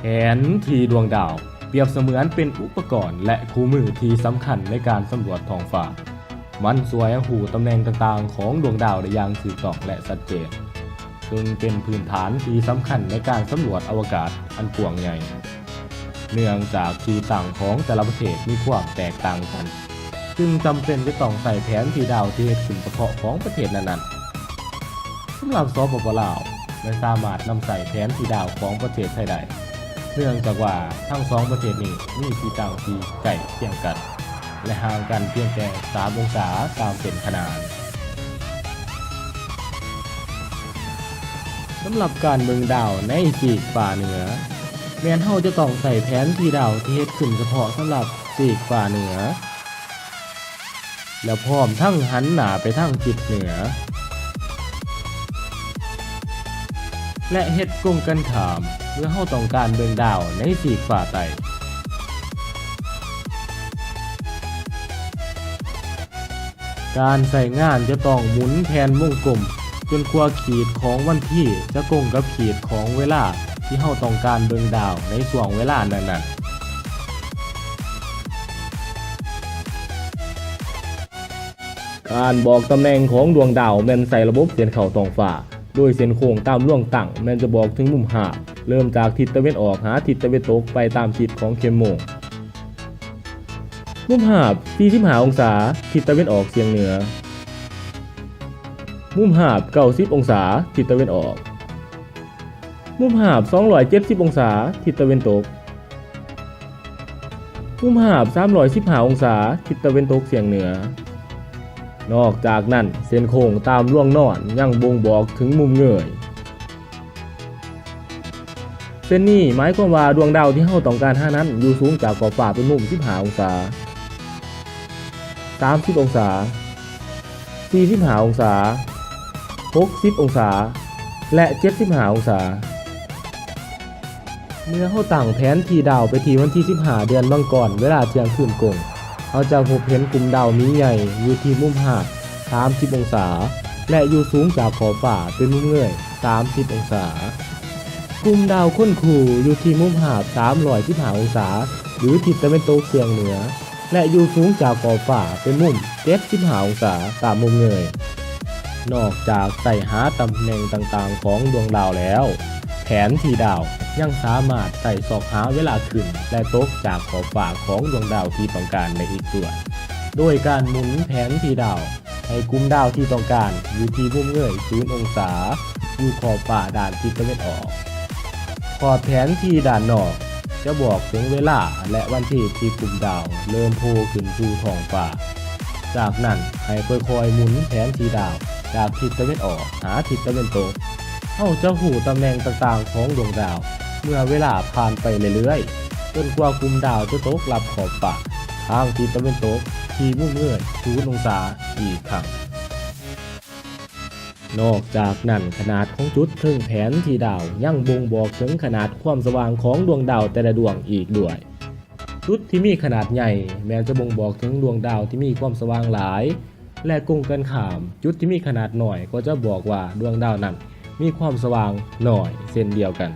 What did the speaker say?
ແຜນທີ່ດວງດາວປຽບສະເໝືອນເປັນອຸປະກອນ ແລະ ຄູ່ມືທີ່ສຳຄັນໃນການສຳຫຼວດທ້ອງຟ້າ. ມັນຊ່ວຍໃຫ້ຮູ້ຕຳແໜ່ງຕ່າງໆຂອງດວງດາວໄດ້ຢ່າງຖືກຕ້ອງ ແລະ ຊັດເຈນ, ເຊິ່ງເປັນພື້ນຖານທີ່ສຳຄັນໃນການສຳຫຼວດອະວະກາດອັນກວ້າງໃຫຍ່. ເນື່ອງຈາກທີ່ຕັ້ງຂອງແຕ່ລະປະເທດມີຄວາມແຕກຕ່າງກັນ, ຈຶ່ງຈຳເປັນຈະຕ້ອງໃຊ້ແຜນທີ່ດາວທີ່ເຮັດຂຶ້ນສະເພາະຂອງປະເທດນັ້ນໆ. ສຳລັບ ສປປ ລາວ ແມ່ນສາມາດນຳໃຊ້ແຜນທີ່ດາວຂອງປະເທດໄທໄດ້, ເນື່ອງຈາກວ່າທັງສອງປະເທດນີ້ມີທີ່ຕັ້ງທີ່ໃກ້ຄຽງກັນ ແລະ ຫ່າງກັນພຽງແຕ່ສາມອົງສາຕາມເສັ້ນຂະໜານ. ສຳລັບການເບິ່ງດາວໃນຊີກຟ້າເໜືອ, ແມ່ນເຮົາຈະຕ້ອງໃຊ້ແຜນທີ່ດາວທີ່ເຮັດຂຶ້ນສະເພາະສຳລັບຊີກຟ້າເໜືອ ແລະ ພ້ອມທັງຫັນໜ້າໄປທາງທິດເໜືອ ແລະ ເຮັດກົງກັນຂ້າມ ເມື່ອເຮົາຕ້ອງການເບິ່ງດາວໃນຊີກຟ້າໃຕ້. ການໃຊ້ງານຈະຕ້ອງໝູນແຜ່ນວົງກົມ ຈົນກວ່າຂີດຂອງວັນທີຈະກົງກັບຂີດຂອງເວລາທີ່ເຮົາຕ້ອງການເບິ່ງດາວໃນຊ່ວງເວລານັ້ນໆ. ການບອກຕຳແໜ່ງຂອງດວງດາວແມ່ນໃຊ້ລະບົບເສັ້ນເຂົ້າທ້ອງຟ້າ, ໂດຍເສັ້ນໂຄ້ງຕາມລວງຕັ້ງແມ່ນຈະບອກເຖິງມຸມຮາບ, ເລີ່ມຈາກທິດຕາເວັນອອກຫາທິດຕາເວັນຕົກໄປຕາມທິດຂອງເຂັມໂມງ. ມຸມຮາບສີ່ສິບຫ້າອົງສາທິດຕາເວັນອອກສຽງເໜືອ, ມຸມຮາບເກົ້າສິບອົງສາທິດຕາເວັນອອກ, ມຸມຮາບສອງຮ້ອຍເຈັດສິບອົງສາທິດຕາເວັນຕົກ, ມຸມຮາບສາມຮ້ອຍສິບຫ້າອົງສາທິດຕາເວັນຕົກສຽງເໜືອ. ນອກຈາກນັ້ນ, ເສັ້ນໂຄ້ງຕາມລວງນອນຍັງບົ່ງບອກເຖິງມຸມເງີຍ. ເສັ້ນນີ້ໝາຍຄວາມວ່າດວງດາວທີ່ເຮົາຕ້ອງການຫານັ້ນຢູ່ສູງຈາກຂອບຟ້າເປັນມຸມສິບຫ້າອົງສາ, ສາມສິບອົງສາ, ສີ່ສິບຫ້າອົງສາ, ຫົກສິບອົງສາ ແລະ ເຈັດສິບຫ້າອົງສາ. ເມື່ອເຮົາຕັ້ງແຜນທີ່ດາວໄປທີ່ວັນທີສິບຫ້າ ເດືອນມັງກອນ ເວລາທ່ຽງຄືນກົງ, ເຮົາຈະພົບເຫັນກຸ່ມດາວໝີໃຫຍ່ຢູ່ທີ່ມຸມຮາບສາມສິບອົງສາ ແລະ ຢູ່ສູງຈາກຂອບຟ້າເປັນມຸມເງີຍສາມສິບອົງສາ. ກຸ່ມດາວຄົນຄູ່ຢູ່ທີ່ມຸມຮາບສາມຮ້ອຍສິບຫ້າອົງສາ ຫຼື ທິດຕາເວັນຕົກສຽງເໜືອ ແລະ ຢູ່ສູງຈາກຂອບຟ້າເປັນມຸມເຈັດສິບຫ້າອົງສາຕາມມຸມເງີຍ. ນອກຈາກໃຊ້ຫາຕຳແໜ່ງຕ່າງໆຂອງດວງດາວແລ້ວ, ແຜນທີ່ດາວຍັງສາມາດໃຊ້ຊອກຫາເວລາຂຶ້ນ ແລະ ຕົກຈາກຂອບຟ້າຂອງດວງດາວທີ່ຕ້ອງການໄດ້ອີກດ້ວຍ, ໂດຍການໝູນແຜນທີ່ດາວ ໃຫ້ກຸ່ມດາວທີ່ຕ້ອງການຢູ່ທີ່ມຸມເງີຍສູນອົງສາ ຢູ່ຂອບຟ້າດ້ານທິດຕາເວັນອອກ. ຂອບແຜນທີ່ດ້ານນອກຈະບອກເຖິງເວລາ ແລະ ວັນທີທີ່ກຸ່ມດາວເລີ່ມໂຜ່ຂຶ້ນສູ່ທ້ອງຟ້າ. ຈາກນັ້ນໃຫ້ຄ່ອຍໆໝູນແຜນທີ່ດາວຈາກທິດຕາເວັນອອກຫາທິດຕາເວັນຕົກ. ເຮົາຈະຮູ້ຕຳແໜ່ງຕ່າງໆຂອງດວງດາວເມື່ອເວລາຜ່ານໄປເລື້ອຍໆ, ຈົນກວ່າກຸ່ມດາວຈະຕົກລັບຂອບຟ້າທາງທິດຕາເວັນຕົກທີ່ມຸມເງີຍສູນອົງສາອີກຄັ້ງ. ນອກຈາກນັ້ນ, ຂະໜາດຂອງຈຸດເທິງແຜນທີ່ດາວຍັງບົ່ງບອກເຖິງຂະໜາດຄວາມສະຫວ່າງຂອງດວງດາວແຕ່ລະດວງອີກດ້ວຍ. ຈຸດທີ່ມີຂະໜາດໃຫຍ່ແມ່ນຈະບົ່ງບອກເຖິງດວງດາວທີ່ມີຄວາມສະຫວ່າງຫຼາຍ ແລະ ກົງກັນຂ້າມ, ຈຸດທີ່ມີຂະໜາດນ້ອຍກໍຈະບອກວ່າດວງດາວນັ້ນມີຄວາມສະຫວ່າງໜ້ອຍເຊັ່ນດຽວກັນ.